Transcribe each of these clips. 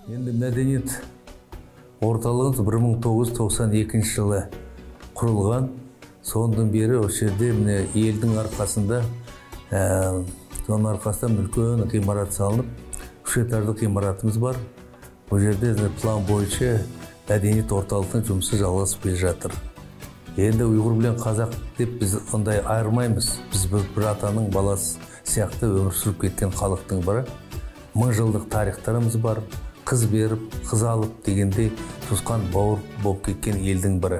Енді мәдениет орталығымыз 1992 жылы құрылған. Сондан бері осы жерде міне елдің арқасында, соның арқасында үлкен ғимарат салынып, 3 этажды ғимаратымыз бар. Бұл жерде план бойынша мәдениет орталықтың жұмысы жалғасып келе жатыр. Енді ұйғыр білен қазақ деп біз ондай айырмаймыз. Біз бір атаның баласы сияқты өмір сүріп кеткен халықтың бірі. 1000 жылдық тарихтарымыз бар. Қыз беріп, қыз алып дегендей туысқан бауыр болып кеткен елдің бірі.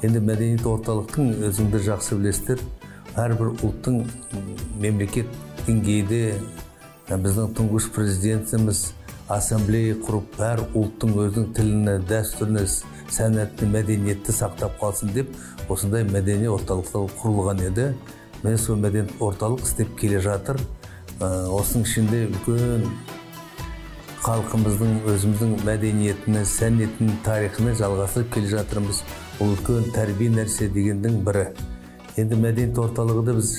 Енді мәдениет орталықтың өзіңді жақсы білесіздер, әрбір ұлттың мемлекет деңгейде біздің тұңғыш президентіміз ассамблея құрып, әр ұлттың өзінің тіліне, дәстүріне, сәнәтіне, мәдениетті сақтап қалсын деп осындай мәдени орталықтар құрылған еді. Міне сол мәдениет орталық істеп келе жатыр. Осының ішінде үлкен халқымыздың өзіміздің мәдениетіне, сәнетін, тарихына жалғастырып келе жатырмыз. Ол үлкен тәрбие нәрсе дегендің бірі. Енді мәдениет орталығы да біз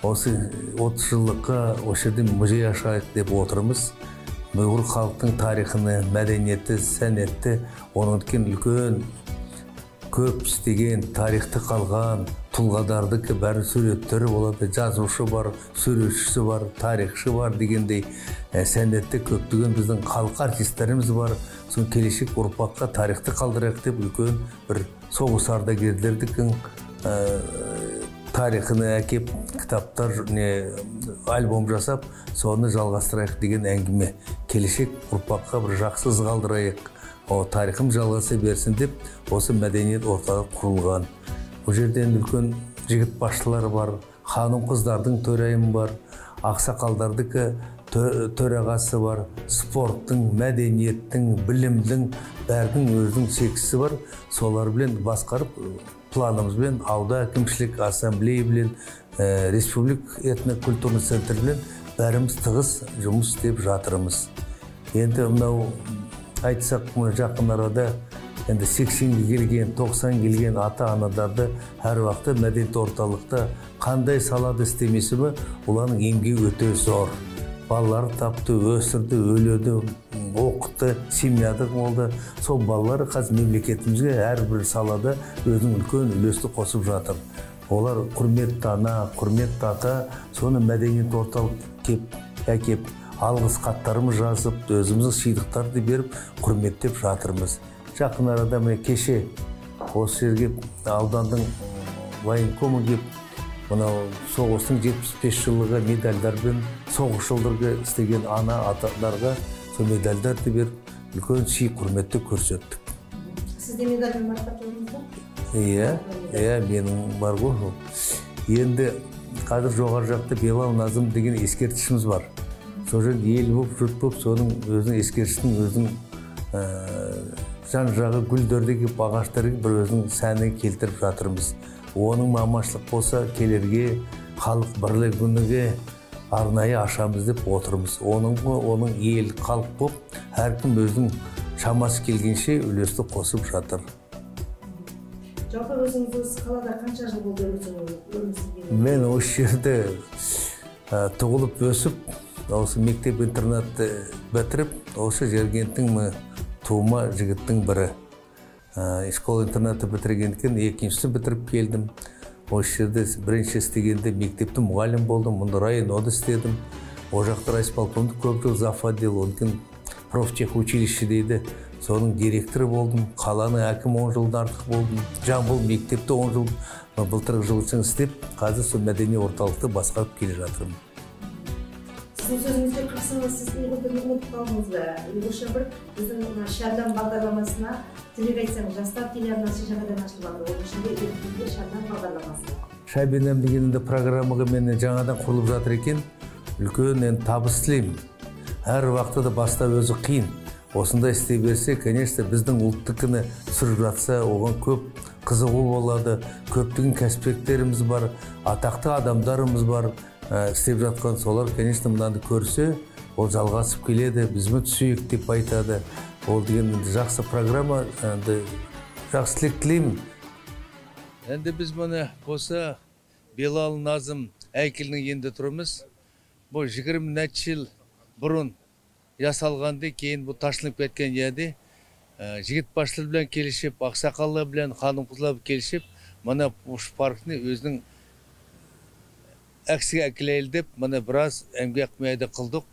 осы 30 жылдыққа осы жерде музей ашайық деп отырмыз. Ұйғыр халықтың тарихыны, мәдениеті, сәнетті, оның үлкен көп істеген, тарихты қалған тұлғадардікі бәрі суреттері болады, жазушы бар, суретшісі бар, тарихшы бар дегендей, сәнетті көптеген біздің халық артистеріміз бар. Соны келешек ұрпаққа тарихты қалдырайық деп үлкен бір соғыс ардагерлердікін тарихыны әкеп, кітаптар, альбом жасап, соны жалғастырайық деген әңгіме. Келешек ұрпаққа бір жақсы із қалдырайық, тарихым жалғаса берсін деп осы мәдениет орталығы құрылған. Бұл жерде енді үлкен жігіт басшылары бар, ханым қыздардың төрайымы бар, ақсақалдардікі төрағасы бар, спорттың, мәдениеттің, білімдің бәрінің өзінің секциясы бар. Солар білен басқарып, планымызбен, ауда әкімшілік ассамблея білен, республик этнокультурный центр білен бәріміз тығыз жұмыс істеп жатырмыз. Енді мынау айтсақ, жақын арада енді 80-ге келген, 90-ге келген ата-анадарды әр уақытта мәдениет орталықта қандай салада істемесі бе, олардың еңбегі өте зор. Балалары тапты, өсірді, өледі, оқытты, семьяда болды. Сол балалар қазір мемлекетімізге әрбір салада өзінің үлкен үлесті қосып жатыр. Олар құрметті ана, құрметті ата, соны мәдениет орталық әкеп, алғыс хаттарымыз жазып, өзіміздің сыйлықтарды беріп, құрметтеп жатырмыз. Жақын арада міне кеше осы жерге аудандың военкомы келіп, мынау соғыстың 75 жылығы медальдармен соғыс жылдарға істеген ана аталарға сол медальдарды беріп, үлкен сый құрметті көрсеттік. Сіз де медальмен марапатталдыңыз ба? Иә, иә, менің бар ғой. Енді қазір жоғары жақта Белал Назым деген ескерткішіміз бар. Сол жерде ел болып, жұрт болып, соның өзінің ескерткішінің өзінің жан-жағы гүлдердегі, ағаштарға бір өзінің сәнін келтіріп жатырмыз. Оның мамашылық болса, келерге халық бірлігі күніге арнайы ашамыз деп отырмыз. Оның ел, халық болып, әркім өзінің шамасы келгенше үлесті қосып жатыр. Жалпы өзіңіз осы қалада қанша жыл болды өмір сүргеніңізге? Мен осы жерде туылып өсіп, осы мектеп интернатты бітіріп, осы Жергенттің тума жігіттің бірі. Школа интернатты бітірген екен, екіншісі бітіріп келдім. Осы жерде бірінші істегенде мектепте мұғалім болдым, мұнда районода істедім. Ол жақта райисполкомды көп жыл зав отдел, одан кейін профтехучилище дейді, соның директоры болдым. Қаланың әкімі 10 жылдан артық болдым. Жамбыл мектепте 10 жыл, былтырғы жыл үшін істеп, қазір сол мәдени орталықты басқарып келе жатырмын. Сіздің сөзіңізге қарасаңыз, сіз ұйғыр тілін ұмытып қалдыңыз ба? Ұйғырша бір біздің мына Шабнам бағдарламасына тілек айтсаңыз, Жастар телеарнасы жаңадан ашылып жатыр. Оның ішінде ұйғыр тілінде Шабнам бағдарламасы. Шабнам деген енді программаға мен жаңадан құрылып жатыр екен. Үлкен енді табыс тілеймін. Әр уақытта да бастап өзі қиын. Осындай істей берсе, конечно, біздің ұлттікіні түсіріп жатса, оған көп қызығу болады. Көптеген кәсіпкерлеріміз бар, атақты адамдарымыз бар, істеп жатқан солар, конечно, мынаны көрсе, ол жалғасып келеді, бізбен түсейік деп айтады. Ол деген енді жақсы программа, енді жақсы тілек тілеймін. Енді біз мұны осы Белал Назым әйкелінің енді тұрмыз. Бұл 20 нәтше жыл бұрын ясалғанды кейін бұл ташланып кеткен еді. Жігіт басшылар bilan келишип, аксакаллар bilan, ханым кызлар келишип, мына ушу паркны өзүнүн аксиге әкелейли деп, мына бир аз эмгек мээде кылдык.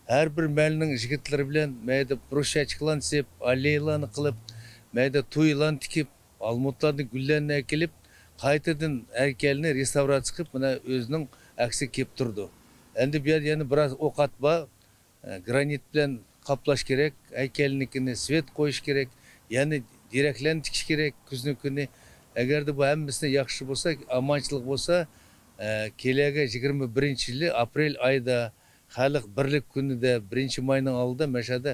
Ар бир мээлинин жигитлери менен мээде брусчаткаларны сеп, аллеяларны кылып, мээде туйларны тикип, алмутларды, гүлләрни әкелип, кайтадан әйкелни реставрация кылып, мына өзүнүн акси келип турду. Энди бу жерде бир аз оокат бар, гранит менен каплаш керек, әйкелникини свет коюш керек, яғни директлерни тикиш керек күзнүн күнү. Эгерде бу һәммәсине яхшы болса, аманчылык болса, келеге 21-жылы апрель айда Халық бірлік күнүдө 1 майдын алдында мәшәдә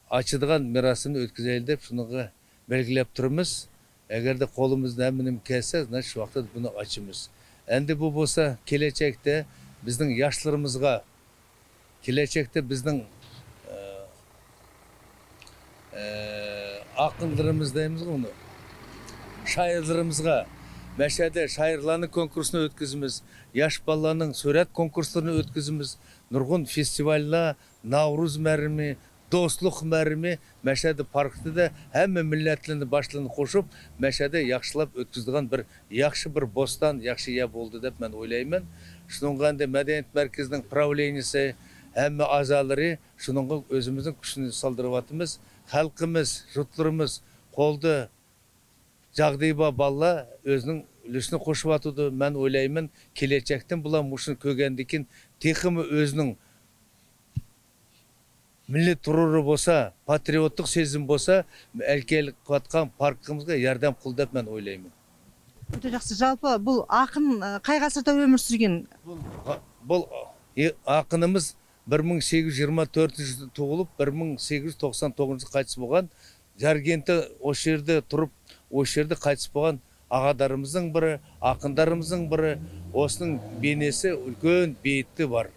ачыдыган мирасымны өткүзөйлү деп шуныга белгилеп турмуз. Эгерде колубуздан эмне келсе, значит, шу вакытта буну ачыбыз. Энди бу болса келечекте биздин жаштарыбызга, келечекте биздин акындарыбыз дейбиз го, муну шайырларыбызга, мәшәдә шайырларның конкурсын өткүзүбүз, жаш балаларның сүрәт конкурсларын өткүзүбүз, нургун фестивальла, Навруз мәрими, Достлук мәрими, мәшәдә паркта да һәммә милләтләрне башларын кошуп, мәшәдә яхшылап өткүзгән бер яхшы бер бостан, яхшы я булды дип мен уйлаймын. Шуныңга инде мәдәният мәркәзенең правлениесе, һәммә азалары шуныңга өзүбүздүн күчүн салдырып атыбыз. Халкыбыз, журтларыбыз колду жагдый ба балла өзүнүн үлүшүн кошуп атыды. Мен ойлаймын, келечектен булар мушуну көргөндөн кийин техими өзүнүн милли туруру болса, патриоттук сезим болса, элкел кылып паркыбызга жардам кыл деп мен ойлаймын. Өтө жакшы. Жалпы бул акын кай гасырда өмүр сүргөн? Бул акыныбыз 1824 жылы туулуп, 1899 жылы кайтыс болгон. Жаркентте ошол жерде туруп, ошол жерде кайтыс болгон агадарыбыздын бири, акындарыбыздын бири. Осунун бейнеси үлкөн бейитти бар.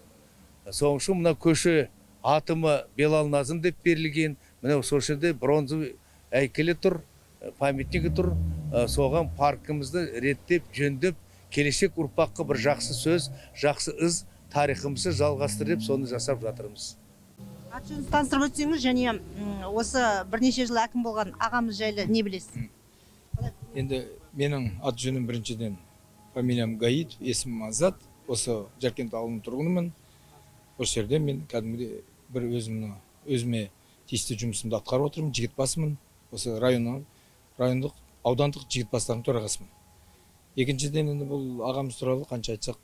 Ошон үчүн мына көчө атымы Белал Назым деп берилген. Мына ошол жерде бронзовый әйкели тур, памятниги тур. Соған паркымызды реттеп, жөндеп, келешек ұрпаққа бір жақсы сөз, жақсы із, тарихымызды жалғастырып, соны жасап жатырмыз. Аты жөніңізді таныстырып өтсеңіз, және осы бірнеше жыл әкім болған ағамыз жайлы не білесіз? Енді менің аты жөнім біріншіден фамилиям Гаитов, есімім Азат, осы Жаркент ауылының тұрғынымын. Осы жерде мен кәдімгідей бір өзіме тиісті жұмысымды атқарып отырмын, жігіт басымын. Осы райондық, аудандық жігіт бастарының төрағасымын. Екіншіден, енді бұл ағамыз туралы қанша айтсақ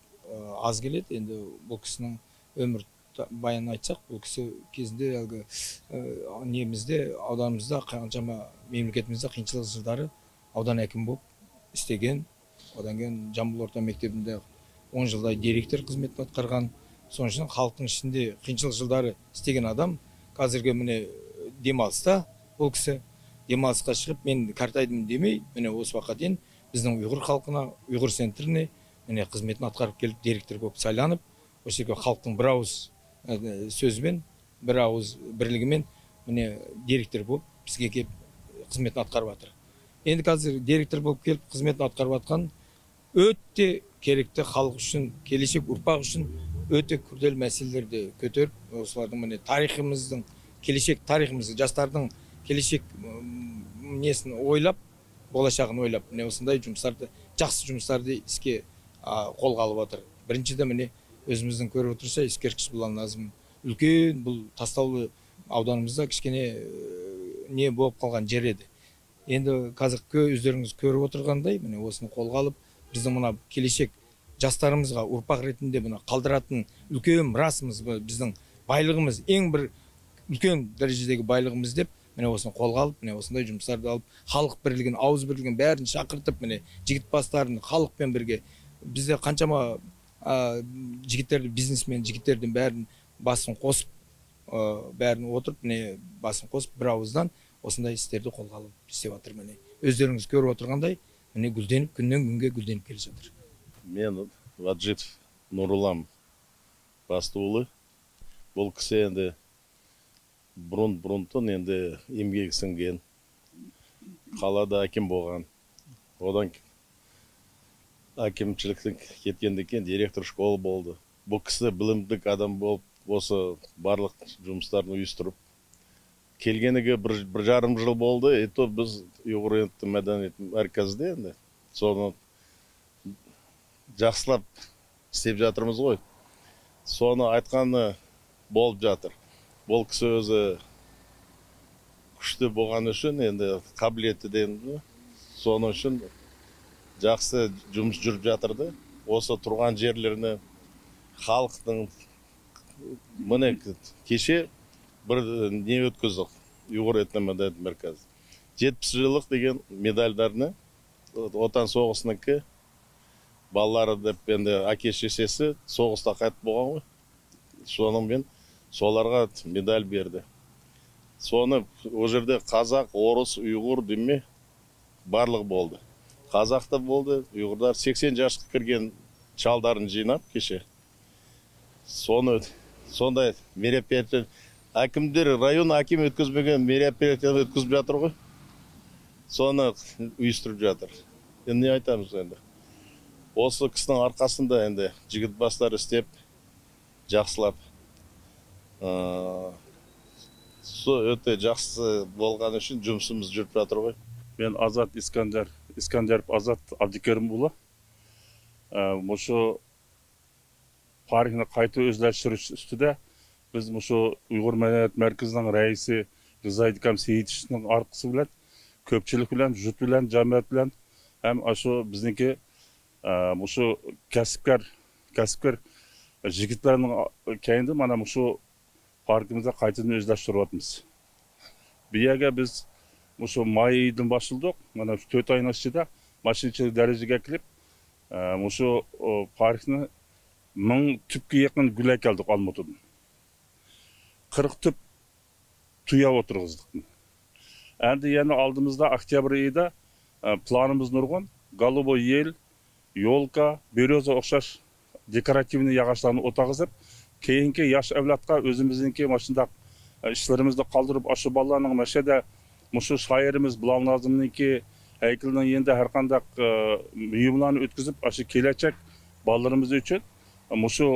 аз келеді. Енді бұл кісінің өмір баянын айтсақ, бұл кісі кезінде әлгі немізде, ауданымызда, қаншама мемлекетімізде қиыншылық жылдары аудан әкімі болып істеген. Одан кейін Жамбыл орта мектебінде 10 жылдай директор қызметін атқарған. Соның үшін халықтың ішінде қиыншылық жылдары істеген адам қазіргі міне демалыста, бұл кісі демалысқа шығып, мен қартайдым демей, міне осы уақытқа дейін біздің ұйғыр халқына, ұйғыр центріне міне қызметін атқарып келіп, директор болып сайланып, осы жерге халықтың бір ауыз сөзімен, бір ауыз бірлігімен міне директор болып бізге келіп қызметін атқарып жатыр. Енді қазір директор болып келіп қызметін атқарып жатқан өте керекті халық үшін, келешек ұрпақ үшін өте күрделі мәселелерді көтеріп, осылардың міне тарихымыздың, келешек тарихымызды, жастардың келешек несін ойлап, болашағын ойлап, міне осындай жұмыстарды, жақсы жұмыстарды іске қолға алып отыр. Біріншіден міне өзіміздің көріп отырса, ескерткіш Белал Назым үлкен бұл Тастаулы ауданымызда кішкене не болып қалған жер еді. Енді қазір өздеріңіз көріп отырғандай, міне осыны қолға алып, біздің мына келешек жастарымызға ұрпақ ретінде мына қалдыратын үлкен мұрасымыз, біздің байлығымыз, ең бір үлкен дәрежедегі байлығымыз деп міне осыны қолға алып, міне осындай жұмыстарды алып, халық бірлігін, ауыз бірлігін бәрін шақыртып, міне жігіт бастарын халықпен бірге бізде қаншама жігіттерді, бизнесмен жігіттердің бәрін басын қосып, бәрін отырып, міне басын қосып бір ауыздан осындай істерді қолға алып істеп жатыр. Міне өздеріңіз көріп отырғандай, міне гүлденіп, күннен күнге гүлденіп келе жатыр. Мен Ваджитов Нурулам Бастуулы. Бұл кісі енді бұрын-бұрынтын енді еңбегі сіңген, қалада әкім болған. Одан әкімшіліктен кеткеннен кейін директор школы болды. Бұл кісі білімдік адам болып осы барлық жұмыстарын ұйыстырып келгеніге 1,5 жыл болды. И то біз ұйғыр этномәдениет мәркәзінде енді соны жақсылап істеп жатырмыз ғой. Соны айтқаны болып жатыр. Бұл кісі өзі күшті болған үшін, енді қабілетті дейміз, соның үшін жақсы жұмыс жүріп жатырды. Осы тұрған жерлеріне халықтың міне кеше бір не өткіздік, ұйғыр этномәдениет мәркәзі. 70 жылдық деген медальдарны Отан соғысынікі балалары деп енді әке шешесі соғыста қайтып болған ғой. Сонымен соларға медаль берді. Соны ол жерде қазақ, орыс, ұйғыр деме барлығы болды. Қазақ та болды, ұйғырдар 80 жасқа кірген шалдарын жинап кеше. Соны сондай мероприятие әкімдер, район әкім өткізбеген мероприятие өткізіп жатыр ғой. Соны ұйыстырып жатыр. Енді не айтамыз енді? Осы кісінің арқасында енді жігіт бастар істеп, жақсылап, өте жақсы болған үшін жұмысымыз жүріп жатыр ғой. Мен Азат Искандеров Азат Абдикерімұлы. Мұшы паркini қайта өзләштірүш үстіде біз мұшы Ұйғыр мәдениет мәркізінің рәйісі Ризайдикам Сейітовичтің арқысы білән, көпчілік білән, жұрт білән, жәмият білән, һәм ашу біздіңкі мұшы кәсіпкер жігітлерінің кейінді мана мұшы паркімізді қайтадан өзләштіріп жатырмыз. Биягә біз мұшы май айының башылдық, мана 4 айның ішінде машинчылық дәрежеге келіп, мұшы паркны 1000 түпке якын гүл әкелдік Алматыдан. 40 түп туя отырғыздық. Әнді яны алдымызда октябрь айында планымыз нұрғын, голубой ел, елка, береза оқшаш декоративный ағаштарын отағызып, кейінгі яш әвлатқа өзіміздіңкі машында ішлерімізді қалдырып, ашы балаларының мәшеде мұшы шайырымыз Билал Назымныкі әйкілінің енді әр қандақ мүйімларын өткізіп, ашы келешек балаларымыз үшін мұшы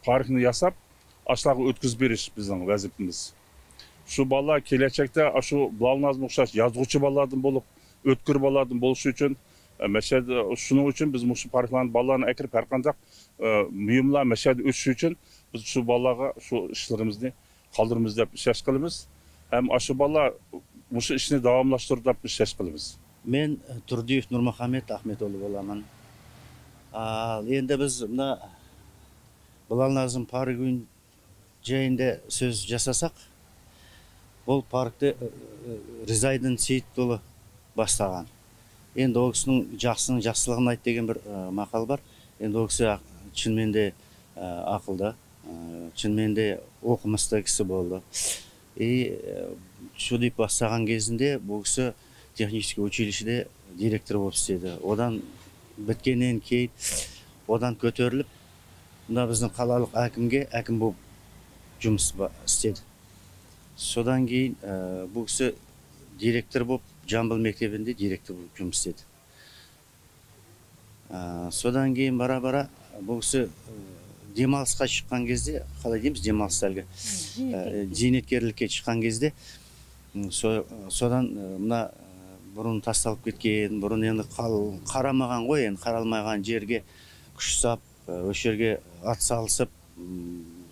паркini ясап, ашылағы өткізіп беріш біздің вазифамыз. Şu bala келешекте ашу Билал Назым ұқсас yazгучу балалардың болып, өткір балалардың болушу үшін, шуның үшін біз мұшы паркларын балаларын әкіріп әр қандақ мүйімлар мәшәді өтіші үшін біз şu балаға şu ішлерімізді қалдырымыз деп шеш қылымыз. Һәм ашу бала мұшы ішіне давамлаштырып деп шеш қылымыз. Мен Турдиев Нұрмұхамед Ахметұлы боламын. Ал енді біз мына Билал Назым паркінің жайында сөз жасасақ, бұл паркті Ризайдин Сейітұлы бастаған. Енді ол кісінің жақсының жақсылығын айт деген бір мақал бар. Енді ол кісі шынымен де ақылды, шынымен де оқымысты кісі болды. И шу деп бастаған кезінде бұл кісі технический училищеде директор болып істеді. Одан біткеннен кейін одан көтеріліп, мына біздің қалалық әкімге әкім болып жұмыс істеді. Содан кейін бұл кісі директор болып, Жамбыл мектебінде директор болып жұмыс істеді. Содан кейін бара-бара бұл кісі демалысқа шыққан кезде, қалай дейміз, демалыс әлгі, зейнеткерлікке шыққан кезде, содан мына бұрын тасталып кеткен, бұрын енді қарамаған ғой, енді қаралмаған жерге күш сап, осы жерге ат салысып,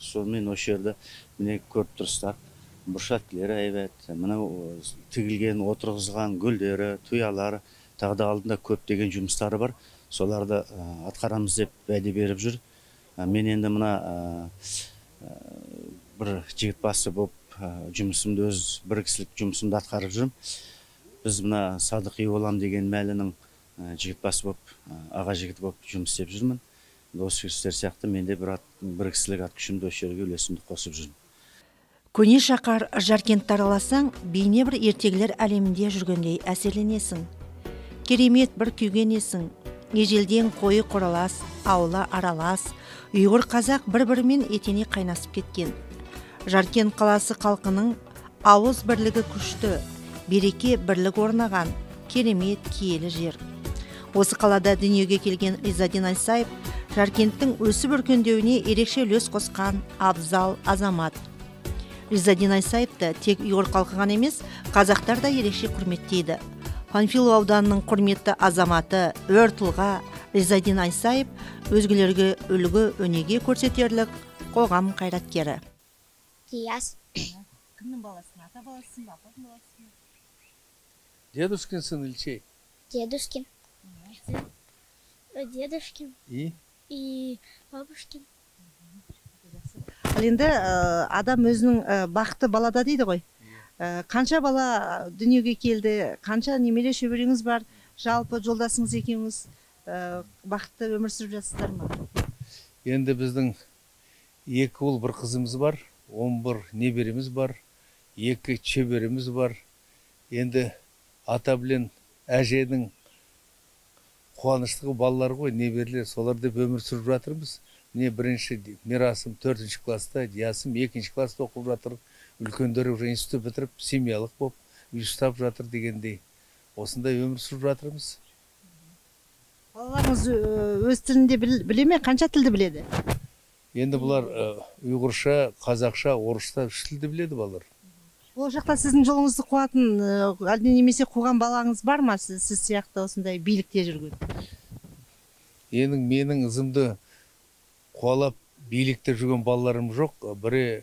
сонымен осы жерді міне көріп тұрсыздар. Бұршаткілері әйбәт, мынау тігілген, отырғызылған гүлдері, туялары, тағы да алдында көптеген жұмыстары бар. Соларды атқарамыз деп уәде беріп жүр. Мен енді мына бір жігіт басы болып жұмысымды өз бір кісілік жұмысымды атқарып жүрмін. Біз мына Садық Иолам деген мәлінің жігіт басы болып, аға жігіт болып жұмыс істеп жүрмін. Осы кісілер сияқты мен де бір кісілік ат күшімді осы жерге үлесімді қосып жүрмін. Көне шақар Жаркентті араласаң, бейне бір ертегілер әлемінде жүргендей әсерленесің. Керемет бір күйге енесің. Ежелден қойы қоралас, аула аралас, ұйғыр қазақ бір-бірімен етене қайнасып кеткен. Жаркент қаласы халқының ауыз бірлігі күшті, береке бірлік орнаған, керемет киелі жер. Осы қалада дүниеге келген Ризадин Айсаев Жаркенттің өсіп өркендеуіне ерекше үлес қосқан абзал азамат. Ризадин Айсаевты тек ұйғыр халқы ғана емес, қазақтар да ерекше құрметтейді. Панфилов ауданының құрметті азаматы, өр тұлға Ризадин Айсаев өзгелерге үлгі өнеге көрсетерлік қоғам қайраткері. Диас. Кімнің баласың? Ата баласың ба, апаның баласың ба? Дедушкин сын или чей? Дедушкин. Дедушкин. И? И бабушкин. Ал енді адам өзінің бақыты балада дейді ғой. Қанша бала дүниеге келді, қанша немере шөбереңіз бар, жалпы жолдасыңыз екеуіңіз бақытты өмір сүріп жатсыздар ма? Енді біздің 2 ұл, 1 қызымыз бар, 11 небереміз бар, 2 шөбереміз бар. Енді ата білен әженің қуаныштығы балалар ғой, неберелер, солар деп өмір сүріп жатырмыз. Міне бірінші Мирасым 4-ші класста, Диасым 2-ші класста оқып жатыр. Үлкендері уже институт бітіріп, семьялық болып, үй ұстап жатыр дегендей. Осындай өмір сүріп жатырмыз. Балаларыңыз өз тілінде біле ме? Қанша тілді біледі? Енді бұлар ұйғырша, қазақша, орысша 3 тілді біледі балалар. Ол жақта сіздің жолыңызды қуатын, әлде немесе қуған балаңыз бар ма? Сіз сияқты осындай билікте жүрген? Енді менің ізімді қуалап билікте жүрген балаларым жоқ. Бірі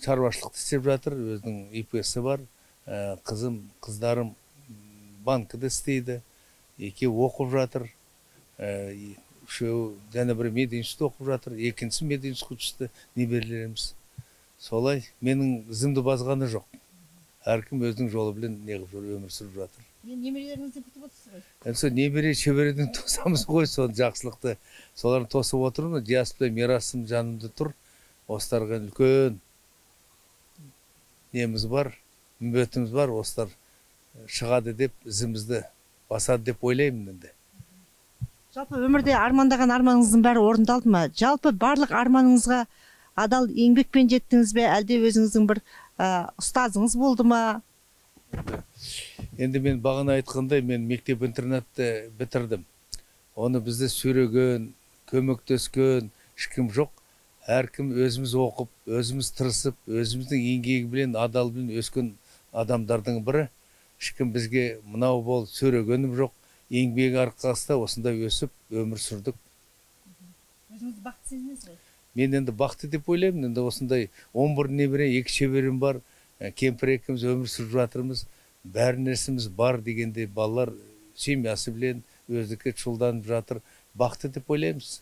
шаруашылықты істеп жатыр, өзінің ИП-сі бар. Қызым, қыздарым банкіде істейді, екеуі оқып жатыр. Үшеуі және бірі мединститутта оқып жатыр, екіншісі мединститутқа түсті, немерелеріміз. Солай, менің ізімді басқаны жоқ. Әркім өзінің жолы білен неғып жүр, өмір сүріп жатыр. Мен немерелеріңізден күтіп отырсыз ғой? Енді сол немере шөбереден тосамыз ғой, соны жақсылықты. Соларын тосып отырмын. Диас пен Мирасым жанымда тұр. Осыларға үлкен неміз бар, үмбетіміз бар, осылар шығады деп, ізімізді басады деп ойлаймын енді. Жалпы өмірде армандаған арманыңыздың бәрі орындалды ма? Жалпы барлық арманыңызға адал еңбекпен жеттіңіз бе, әлде өзіңіздің бір ұстазыңыз болды ма? Енді мен бағана айтқандай, мен мектеп интернатты бітірдім. Оны бізді сүйреген, көмектескен ешкім жоқ. Әркім өзіміз оқып, өзіміз тырысып, өзіміздің еңбегімен, адалымен өскен адамдардың бірі. Ешкім бізге мынау бол сүйрегенім жоқ. Еңбегі арқасында осындай өсіп, өмір сүрдік. Өзіңізді бақытты сезінесіз ғой? Мен енді бақытты деп ойлаймын. Енді осындай 11 немере, 2 шөберем бар, кемпір екеуміз өмір сүріп жатырмыз. Бәр нәрсеміз бар дегенде балалар семьясы білен өздікі шұлданып жатыр. Бақытты деп ойлаймыз.